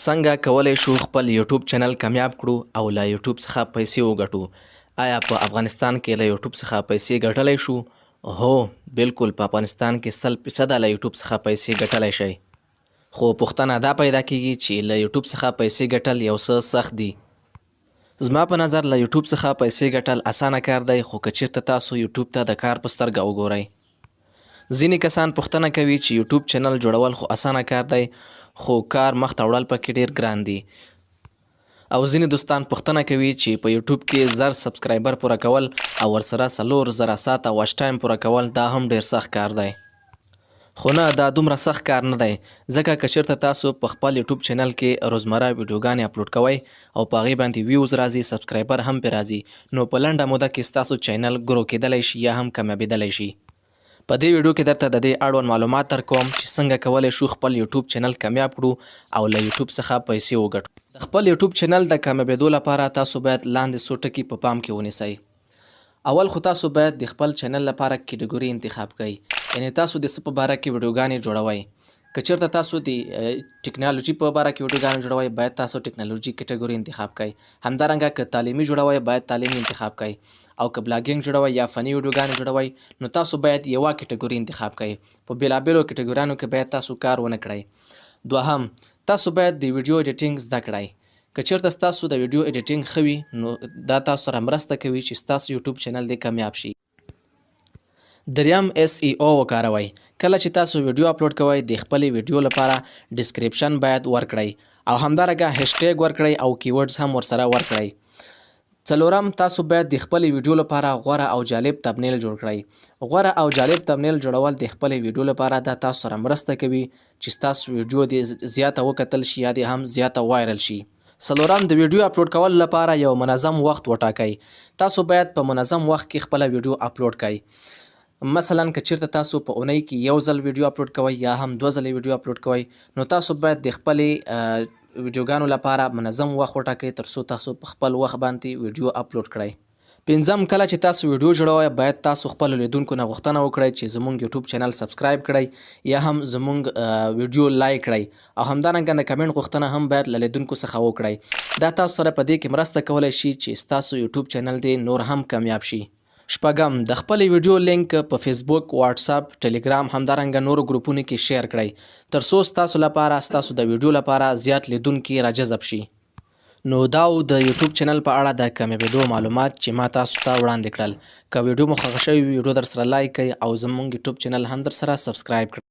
څنګه کولی شو خپل یوټیوب چینل کامیاب کړو او له یوټیوب څخه پیسې وګټو؟ آیا په افغانستان کې له یوټیوب څخه پیسې ګټلی شو؟ هو، بلکل، په افغانستان کې 100 فیصده له یوټیوب څخه پیسې ګټلی شئ. خو پوښتنه دا پیدا کیږي چې له یوټیوب څخه پیسې ګټل یو څه سخت دي. زما په نظر له یوټیوب څخه پیسې ګټل اسانه کار دی، خو که چیرته تاسو یوټیوب ته د کار په سترګه وګورئ. ځینې کسان پوښتنه کوي چې یوټیوب چینل جوړول خو اسانه کار دی، خو کار مخته وړل پکې ډیر ګران دي. او ځینې دوستان پوښتنه کوي چې په یوټیوب کې 1000 subscriber پوره کول او ورسره 4000 ساعته watch time پوره کول، دا هم ډیر سخت کار دی. خو نه، دا دومره سخت کار نه دی، ځکه که چیرته تاسو په خپل یوټیوب چینل کې روزمره ویډیوګانې اپلوډ کوئ او په هغې باندې views راځي، subscriber هم پرې راځي، نو په لنډه موده کې ستاسو چینل grow کیدلی شي یا هم کامیابیدلی شي. په دې ویډیو کې درته د دې اړوند معلومات درکوم چې څنګه کولی شو خپل یوټیوب چینل کامیاب کړو او له یوټیوب څخه پیسې وګټو. د خپل یوټیوب چینل د کامیابیدو لپاره تاسو باید لاندې څو ټکي په پام کې ونیسئ. اول خو تاسو باید د خپل چینل لپاره category انتخاب کړئ، یعنی تاسو د څه په باره کې ویډیوګانې جوړوئ. که چیرته تاسو د ټکنالوژي په باره کې ویډیوګانې جوړوئ، باید تاسو ټکنالوژي category انتخاب کړئ. همدارنګه که تعلیمي جوړوئ، باید تعلیمي انتخاب کړئ، او که blogging جوړوئ یا فني ویډیوګانې جوړوئ، نو تاسو باید یوه category انتخاب کړئ. په بیلابیلو کیټګوریانو کې باید تاسو کار ونه کړئ. دوهم، تاسو باید د ویډیو editing زده کړئ. که چیرته ستاسو د ویډیو editing ښه وي، نو دا تاسو سره مرسته کوي چې ستاسو یوټیوب چینل دې کامیاب شي. دریم، SEO وکاروئ. کله چې تاسو ویډیو اپلوډ کوئ، د خپلې ویډیو لپاره description باید ورکړئ او همدارنګه هشټګ ورکړئ او keywords هم ورسره ورکړئ. څلورم، تاسو باید د خپلې ویډیو لپاره غوره او جالب thumbnail جوړ کړئ. غوره او جالب thumbnail جوړول د خپلې ویډیو لپاره، دا تاسو سره مرسته کوي چې ستاسو ویډیو دې زیاته وکتل شي یا دې هم زیاته viral شي. څلورم، د ویډیو اپلوډ کولو لپاره یو منظم وخت وټاکئ. تاسو باید په منظم وخت کې خپله ویډیو اپلوډ کړئ. مثلا که چیرته تاسو په اونۍ کې یو ځل ویډیو اپلوډ کوئ یا هم دوه ځلې ویډیو اپلوډ کوئ، نو تاسو باید د خپلې ویډیوګانو لپاره منظم وخت وټاکئ، تر څو تاسو په خپل وخت باندې ویډیو اپلوډ کړئ. پنځم، کله چې تاسو ویډیو جوړوئ، باید تاسو خپل لیدونکو نه غوښتنه وکړئ چې زمونږ یوټیوب چینل subscribe کړئ یا هم زمونږ ویډیو like کړئ، او همدارنګه د کمنټ غوښتنه هم باید له لیدونکو څخه وکړئ. دا تاسو سره په دې کې مرسته کولی شي چې ستاسو یوټیوب چینل دې نور هم کامیاب شي. شپږم، د خپلې ویډیو لینک په فیسبوک، واتساپ، ټلګرام، همدارنګه نورو ګروپونو کې share کړئ، تر څو ستاسو لپاره ستاسو د ویډیو لپاره زیات لیدونکي راجذب شي. نو دا و د یوټیوب چینل په اړه د کامیابېدو معلومات چې ما تاسو ته وړاندې کړل. که ویډیو مو خوښه شوې وي، ویډیو در سره like کړئ او زموږ یوټیوب چینل هم در سره subscribe کړئ.